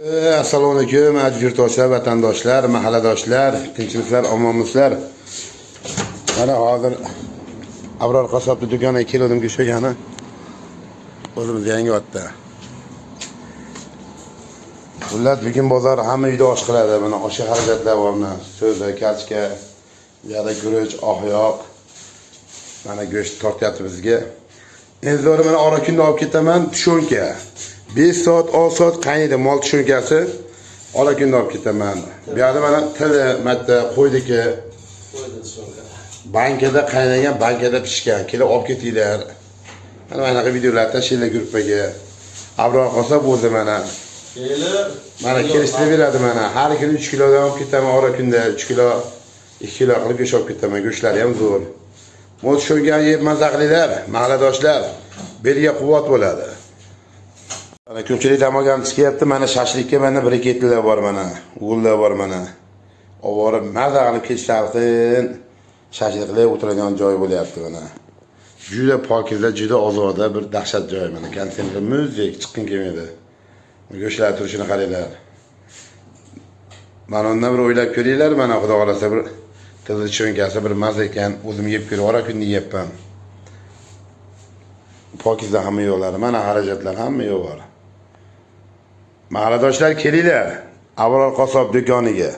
Assalomu alaykum, aziz yurtdoshlar, vatandoshlar, mahalladoshlar, tinchliklar, omonmisizlar. Mana hozir Abror qassobni do'koniga kelgandim ko'shagani. O'zimiz Yangiotda. Xullas, bugun bozor hamma uyda osh qiladi. Mana oshga xarajatlar bor, mana so'za, kartoshka, bu yoqda guruch, oq yog'. Mana go'sht tortyapti bizga. Eng zo'ri, mana ora kunda olib ketaman тушёнка. 5 soat, 6 soat qaynaydi mol тушёнка si. Ora kunda olib ketaman. Bu yoqda mana tili, matta qo'ydiki. Qo'ydi тушёнка. Bankada qaynagan, bankada pishgan. Kelib olib ketinglar. Mana bunaqa videolar tashlanglar gruppaga. Abror qassob o'zi mana. Kelib Mana kelishtirib beradi mana. Har kuni 3 kilodan olib ketaman ora kunda 3 kilo, 2 kilo qilib go'sht olib ketaman. Go'shtlari ham zo'r. Mol тушёнка yeb maza qilinglar, mahalladoshlar. Belga quvvat bo'ladi. Mana ko'pchilik dam olgan chiqyapti. Mana shashlikka mana briketlar bor mana. Uğullar bor mana. Olib borib maza qilib kech salqin shashlik qilib o'tiradigan joy bo'lyapti mana. Juda pokiza, juda ozoda bir dahshat joy mana. Konditsioner muzdek, chiqqin kelmaydi. Go'shtlar turishini qaranglar. Mana undan bir o'ylab ko'ringlar, mana xudo xohlasa bir tilli тушёнка si bir maza ekan, o'zim yeb ko'rib, ora kunda yeyapman. Pokiza hamma yo'llari, mana xarajatlar hamma yo'q bor. Mahalladoshlar, kelinglar Abror qassob do'koniga.